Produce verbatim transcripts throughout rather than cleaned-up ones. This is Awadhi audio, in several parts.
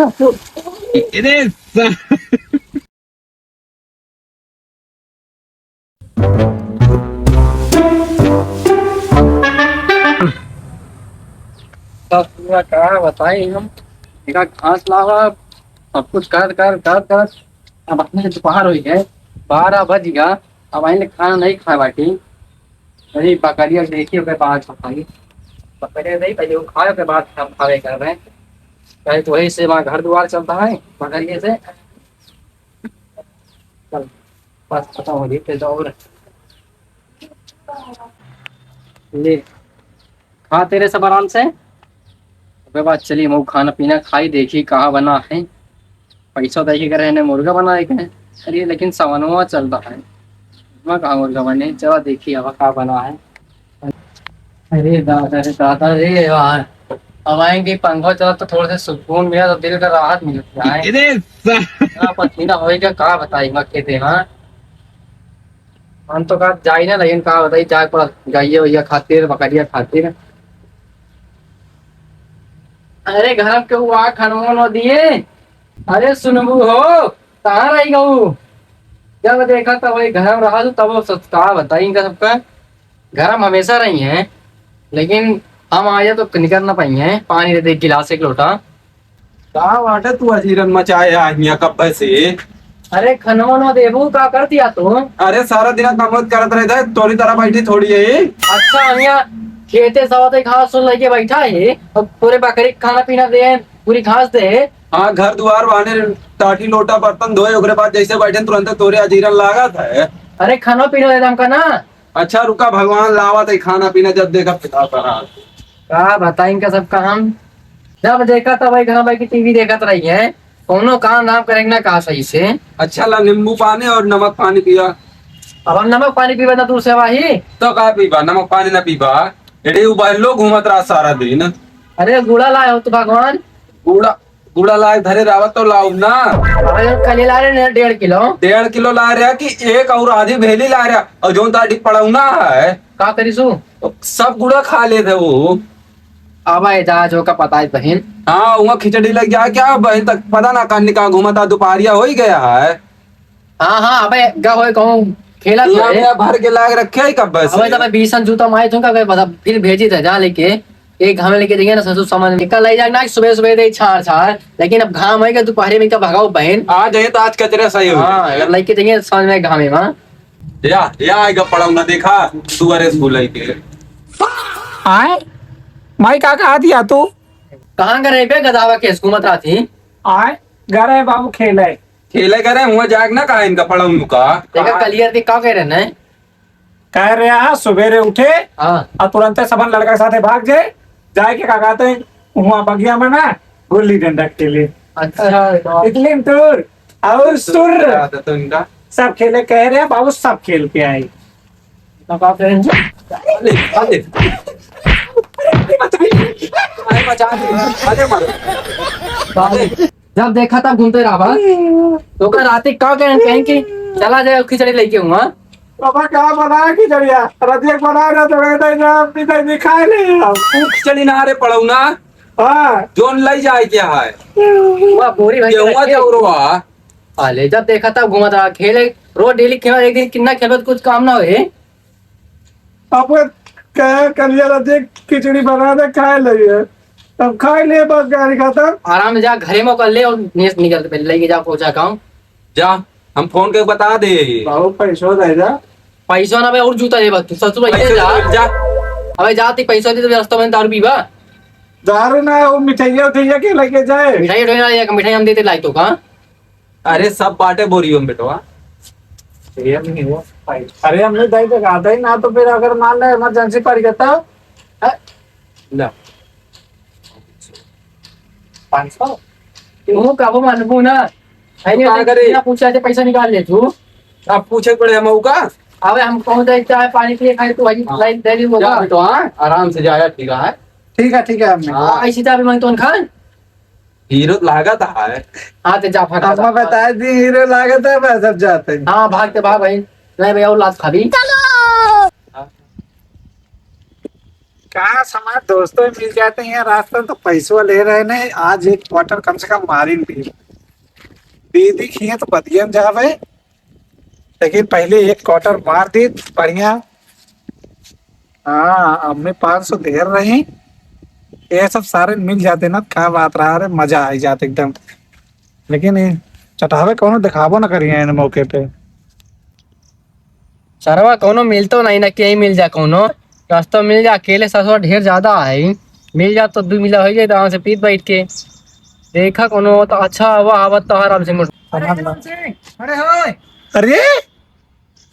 अरे सा- ससुरा का बताई हम, इनका घास लावा, सब कुछ कर, कर, कर, कर, अब अपने दोपहर होइ गए, बारह बज गया, अब आइने खाना नहीं खाए बाटी। अरे बकरिया देखिए, ओके बाद खाई, बकरिया नहीं, पहले वो खाए, ओके बाद हम खावे कर रहे हैं। कहे तो वही से वहाँ घर द्वार चलता है बकरिए से। चल, बस खत्म हो गई, फिर तो और ले, खा तेरे सब आराम से। अबे बात चली, मऊ खाना पीना खाई, देखी कहाँ बना है। पैसा देखी करे ने मुर्गा बनाए के है। अरे लेकिन सवनवा चल रहा है, मैं कहाँ मुर्गा बने, चला देखी अब का बना है। अरे दादा रे दादा रे यार, अब आएंगे पंखा चला तो थोड़ा सा सुकून मिला तो दिल का राहत मिलता है। अरे सा- क्या पसीना होएगा, का बताई मैं कहते हैं। हम तो कहा जाई ना, लेकिन का बताई, जाए पड़ा गाइये वैया खातिर, बकरिया खातिर। अरे घर के हुआ खनवा न दिए। अरे सुनबू हो, कहाँ रही गऊ? जब देखा तब वही घर में रहा तू, तब वो सच का बताई इनका सबका। घर में हमेशा रही हैं, लेकिन हम आए तो निकल ना पाई हैं। पानी दे दे एक गिलास, एक लोटा। का बाटे तू अजीरन मचाए आ हियां कब्बे से? अरे खनवा न देबू, का कर दिया तू? अरे सारा दिन कमौत करत रहता है, तोरी तरह बैठी थोड़ी है। अच्छा, हम यहाँ खेते सवाते घास उस लेके बैठा है, और पूरे बकरी के खाना पीना दे, पूरी घास दे। हाँ, घर दुआर बाने, टाटी लोटा बर्तन धोए, ओकरे बाद जैसे बैठे तुरंत तोरे अजीरन लागत है। अरे खाना पीना दे हमका ना। अच्छा रुका, भगवान लावत है खाना पीना, जब देखा पिता परा। का बताई इनका सबका हम, जब देखा तब वही घर में बैठ के टीवी देखत रही है, कोनो काम धाम करे ना का सही से। अच्छा ला नींबू पानी और नमक पानी पिया। अब हम नमक पानी पीबे ना दूर से वाही। तो का पीबा, नमक पानी ना पीबा? एड़े उ बहन लोग घूमत रहा सारा दिन। अरे गुड़ा लाए हो तो भगवान। गुड़ा, गुड़ा लाए धरे रावत तो लाओ ना। अरे कल ला रहे ना डेढ़ किलो। डेढ़ किलो ला रहा कि एक और आधी भेली ला रहा, और जो ताड़ी पड़ौना है। का करी सु? सब गुड़ा खा लेते वो। अब ए जा जो का पता है बहन। हाँ, वहाँ खिचड़ी लग जाए क्या बहन, तक पता ना कहाँ निकाल घूमता, दोपहरिया हो ही गया है। हाँ, हाँ, अबे गा होए कहूँ खेला तो यहाँ है। मेरा भर के लाग रखे है कब से। अबे तबे बीसन जूता मारे तुमका, अबे बता, फिर भेजी था जा लेके। एक घामे लेके जाइए ना ससुर समझ में। कल ले जाए ना सुबह सुबह दे छाड़ छाड़, लेकिन अब घाम होएगा दोपहर में का भगाओ बहन। आ जाए तो आज कचरा सही हो हाँ, जाए। अगर लेके जाइए समझ में घामे में। या, या आएगा पड़ौना देखा, सुअर स्कूल है के। आए? माई का कहा दिया तू? कहाँ का रहे बे गधावा के स्कूल मत राती? आए? घर है बाबू खेले। खेले करे, हुआ जाग ना कहा इनका पड़ौनू का। देखा कलियर के का कह रहे हैं? कह रहे हैं सुबेरे उठे हाँ। और तुरंते सबन लड़का के साथे भाग जाए, जाए के का कहते हैं, हुआ बगिया में ना गुल्ली डंडा खेले। अच्छा। इतने टूर और सुर। तो इनका सब खेले कह रहे हैं बाबू, सब खेल के आए। अरे, अरे। अरे, बचा दे। अरे, मारो। अरे। जब देखा तब घूमते रहा बा। तो का राती का कहें, कहें कि चला जाए खिचड़ी लेके हुआ। बाबा का बनाया खिचड़िया? रजिया बनाया ना तो कहते हैं, "जा, अपनी तैयारी खाए नहीं हम।" तू खिचड़ी ना रे पड़ौना। हाँ। जोन लई जाए क्या है? वाह, बोरी भर के गेहुआ रखे। जौरवा। अले, जब देखा तब घूमत रहा, खेले, रोज डेली खेला, एक दिन कितना खेलबे तो कुछ काम ना होए। अब कहे कलिया रहते खिचड़ी बना दे, खाए लगे। तब खाए लिए, बस गाड़ी खत्म। आराम से जा, घरे में कर ले और नेस निकल के पहले लेके जा, पहुंचा काम। जा, हम फोन करके बता दे। बाबू, पैसो दे जा। पैसो ना बे, और जूता दे बस, तू ससुर पैसे जा। दे, जा। अबे जा, ती पैसो दे, तो रास्ता में दारू पीबा। दारू ना, वो मिठाइया उठाइया के लेके जाए। मिठाई उठाई ना, एक मिठाई हम देते लाई तो का? अरे, सब बाटे बोरियो में, बेटवा। ये नहीं हुआ। अरे, हमने दाई तक आता ही ना, तो फिर अगर मान ले इमरजेंसी पड़ गया तब? हैं? ला। पाँच सौ? तू कबो मानबू ना। अरे, का करे? बिना पूछा से पैसा निकाल ले तू। अब पूछे पड़े हम का? अबे हम कौन जाए चाय पानी पिए खाए, तू वही हाँ। लाइन दे ली जा होगा। बेटवा, हाँ? आराम से जाया, ठीक है? ठीक है, ठीक है, हमने। हाँ। ऐसी चाबी मांग तो खान। हीरो लागत है। हाँ, तो जा, फटाफट। हम बता दी, हीरो लागत है, बस अब जाते हैं। हाँ, भागते भाग भाई। नहीं भैया, वो लात खा भी। चलो। काश हमारे दोस्तों मिल जाते हैं रास्ता, तो पैसवा ले रहे नहीं। आज एक क्वार्टर कम से कम मारिन भी। दीदी खिए तो बदियन जावे, लेकिन पहले एक क्वार्टर मार दी बढ़िया। हाँ, अम्मी पाँच सौ देर रही। ये सब सारे मिल जाते ना, क्या बात रहा रे, मजा आई जात एकदम। लेकिन ये चटावे कौनो दिखाबो ना करिए इन मौके पे। सरवा कौनो मिलतो नहीं ना, के ही मिल जा कौनो। रास्ता मिल जा, अकेले ससुर ढेर ज्यादा है। मिल जा तो दू मिला हो जाए, आराम से पीत बैठ के। देखा कौनो तो अच्छा हवा, हवा तो आराम से मुड़। अरे, अरे, होय। अरे,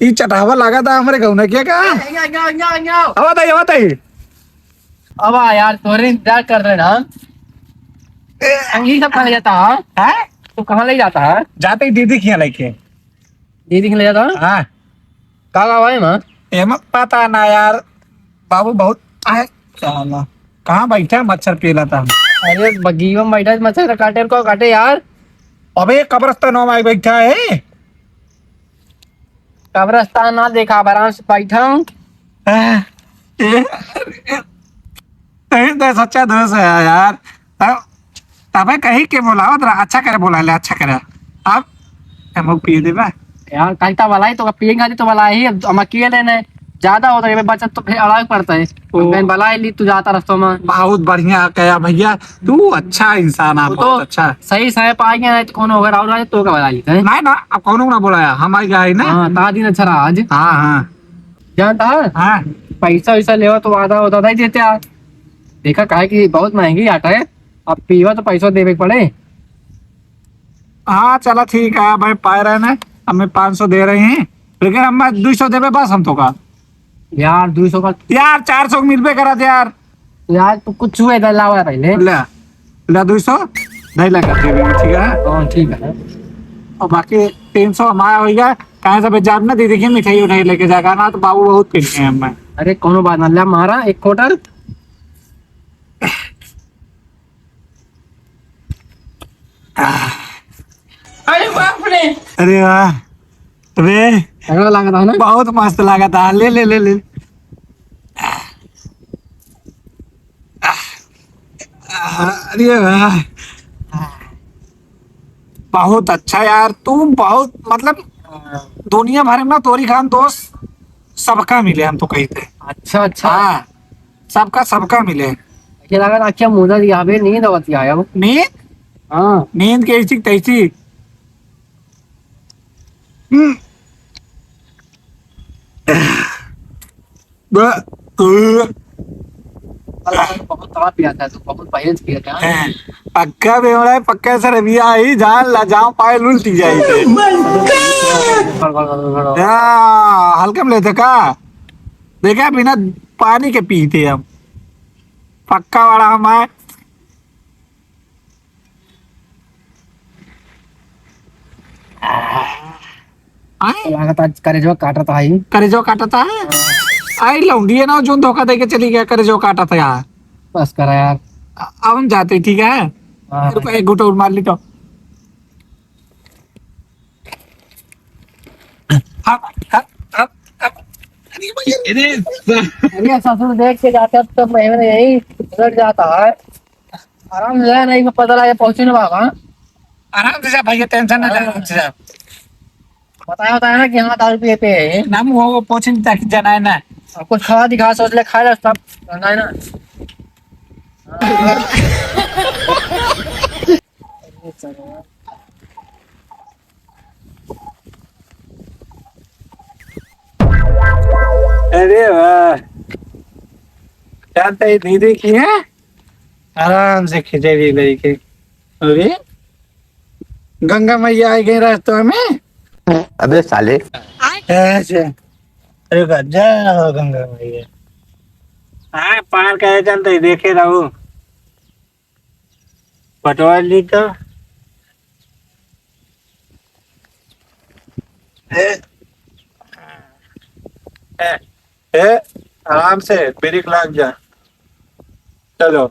ई चटावा लगा था हमरे गौना किया का? ए, यहाँ, यहाँ, यहाँ, यहाँ। आवा ताई, आवा ताई। अब आ यार, तोरे इंतजार कर रहे ना हम। ए। अंगी सब कहाँ ले जाता है? हैं? तू कहाँ ले जाता है? जाते ही दीदी के यहाँ लेके। दीदी के ले जाता है? हाँ। का का भाई माँ? एमा पता ना यार, बाबू बहुत आए। साला, कहाँ बैठा है मच्छर पेला था? अरे बगीवा में बैठा है, मच्छर काटे को काटे यार। अबे कब्रस्तान में आई बैठा है। कब्रस्तान ना देखा, अब आराम से बैठा हूँ। ए, ए, ए, नहीं तो सच्चा दोस्त है यार। तब, तबे कही के बोलावत रहा, अच्छा करे बोला ले, अच्छा करे। अब हम लोग पिए देबा। यार, कहीं तो वाला ही तो पिएंगे, तो वाला ही, अब हम अकेले ने, ज्यादा होता है, बचत तो फिर अड़ावे पड़ता है। ओ। बहन वाला ही ली, तू जाता रस्तों में। बहुत बढ़िया कहा भैया, तू अच्छा इंसान है, वो बहुत तो अच्छा। सही समय पाएंगे, नहीं तो कौन होगा, राहुल राजे तो का वाला ही है। नहीं ना, अब कौन ना बोलाया, हम आई गए ना। हाँ, ता दिन अच्छा रहा आज। हाँ, हाँ। जानता है? हाँ। पैसा वैसा लेवा तो आधा, आधा ही देते यार। देखा, काहे कि बहुत महंगी आटा है, अब पीवा तो पैसा देवे के पड़े। हाँ, चला ठीक है, भाई पाए रहे ना, हमें पाँच सौ दे रहे हैं, लेकिन हम दो सौ देवे बस हम तो का। यार, दो सौ का। यार, चार सौ मिलबे करत यार। यार, तू कुछ हुए इधर लावा पहले। ले, ले दो सौ, ढाई लाख कर देवे, ठीक है? हाँ, ठीक है। और बाकी तीन सौ हमारा होइगा, कहाँ से बेचार ना दे देखिए, मिठाई उठाई लेके जाएगा ना, तो बाबू बहुत पीट गए हमें। अरे, कोनो बात ना, ले मारा एक क्वार्टर। अरे बाप रे। अरे वाह। अबे। तगड़ा लागत है ना? बहुत मस्त लागत है। ले, ले, ले, ले। अरे वाह। बहुत अच्छा यार, तू बहुत, मतलब, दुनिया भर में तोरी खान दोस्त सबका मिले, हम तो कहते हैं। अच्छा, अच्छा। हाँ, सबका, सबका मिले। ये लगा ना, अच्छा, मुझे यहाँ पे नींद आवत है अब। नींद? हाँ। नींद कैसी तैसी। हम्म। ब-, ब-, बहुत दवा पिया था तू, बहुत परहेज किया था। हैं, पक्का बेवड़ा है, पक्का सर, अभी आई जान ला, जाओ पाए उल्टी जाई थे। Oh my God! हाँ, हल्के में लेते का? देखा, बिना पानी के पीते हम, पक्का वाला हम आए। आए? लागत आज करेजवा काटत है। करेजवा काटत है? आई लौंडिया ना, जोन धोखा दे के चली गया, करेजवा काटत है यार। बस करा यार। अ-, अब हम जाते, ठीक है? हाँ। रुको, एक घूंट और मार ली तो। हाँ, हाँ, हाँ, हाँ। अरे भैया। अरे ससुर देख के जाते, अब तो मैं यही उलट जाता है। आराम से जाए, नहीं तो पता लगे पहुंचे ना बाबा। आराम से जा भैया, tension ना ले, आराम से जा। बताया होता है ना कि हाँ, दारू पिए पे है। ना मुंह वो पोछे नहीं ताकि जाना है ना। अब कुछ खा दिखा, सोच ले, खा ले सब, जाना है ना। अरे वाह, जानते ही दीदी की है, आराम से खिचड़ी लेके। अरे, गंगा मैया आ गई रास्ता में। अबे साले। ऐसे, अरे का जय हो गंगा मैया। हाँ, पार करे जानते ही देखे रहू। पटवा ली तो। ए, ए, ए, आराम से ब्रेक लाग जा। चलो।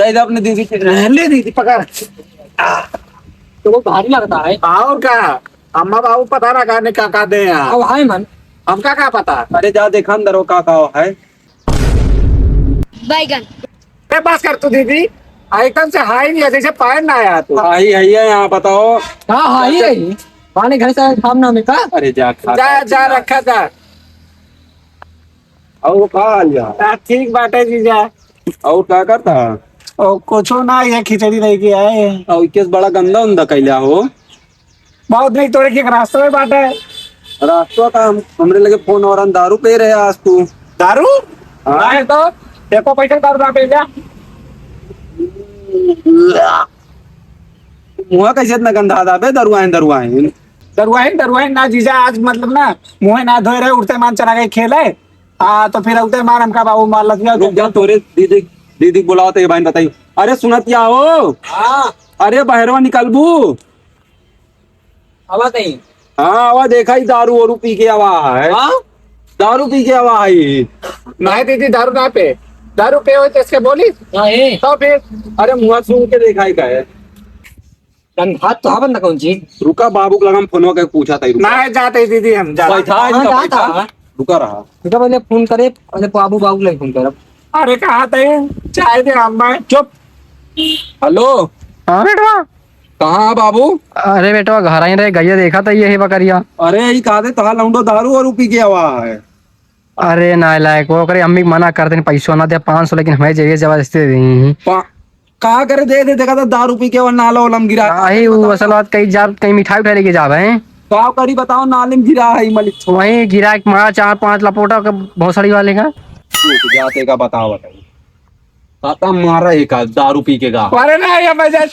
दे दे अपने दीदी के। ले दीदी, पकड़। तो वो भारी लगता है। और का? अम्मा बाबू पता ना का ने का का दे हैं। अब हाय मन। हमका का पता? अरे जा देखा अंदर वो का का है। बैगन। ए, बस कर तू दीदी, एकदम से हाई नहीं है, जैसे पायन ना आया तू। हाई है ये, यहाँ बताओ। हाँ, हाई है ये। पानी घर से सामने में का? अरे जा खा जा, खा। जा, रखा जा। और का हाल जा? हाँ, ठीक बाटे जीजा। और का करता? और कुछो ना, ये खिचड़ी लेके आए। और केस बड़ा गंदा उंदा कैला हो? बहुत नहीं, तोरे के रास्ता में बाटे। रास्ता का हम, हमरे लगे फोन और दारू पे रहे आज तू। दारू? हाँ। नहीं तो, एको पैसा दारू ना पे जा। मुँह कैसे इतना गंदा था बे, दरुआइन, दरुआइन। दरुआइन, दरुआइन ना जीजा, आज मतलब ना, मुँह ना धोए रहे, उठते मान चला गए खेले। हाँ, तो फिर उठते मान हमका बाबू मार लग गया। रुक जा, तोरे दीदी, दीदी बुलाओ तो ये बहन बताई। अरे सुनत क्या हो? हाँ। अरे बहरवा निकलबू? आवा तई। हाँ, आवा देखा ही दारू वारू पी के आवा है। हाँ? दारू पी के आवा है। नहीं दीदी, दारू ना पे। दारू पे हो तो इसके बोली? नहीं। तो फिर? अरे मुँह सूंघ के देखा ही का है? तन हाथ तो हवन ना कौन चीज? रुका, बाबू के लगा हम फोनवा के पूछा था, रुका। नहीं जाते दीदी, हम जा। बैठा है, हाँ, रुका, जाता बैठा। है। रुका रहा। रुका, पहले फोन करे, पहले बाबू, बाबू के फोन करब। अरे कहा थे, चाय दे हम भाई। चुप। हेलो। हाँ बेटवा। कहाँ है बाबू? अरे बेटवा, घर आई रहे, गैया देखा था यही बकरिया। अरे, ई कहा थे, तहा लौंडो दारू वारू पी के आवा है। अरे नालायक, वो ओकरे अम्मी के मना कर देनी, पैसो ना दे, पाँच सौ, लेकिन हमें जइए जबरदस्ती दे दी। पा-, का करे, दे दे, देखा था दारू पी के और नाला वाला में गिरा। काहे वो असल बात कहीं जा, कहीं मिठाई उठाई लेके जावे हैं। का करी बताओ, नाले में गिरा है मलिक छोरा। वहीं गिरा के मारा चार पांच लपोटा के भोसड़ी वाले का। तू तो जाते का बताओ, बताओ। काका मारा एक आज दारू पी के गा। अरे ना, ये मजा।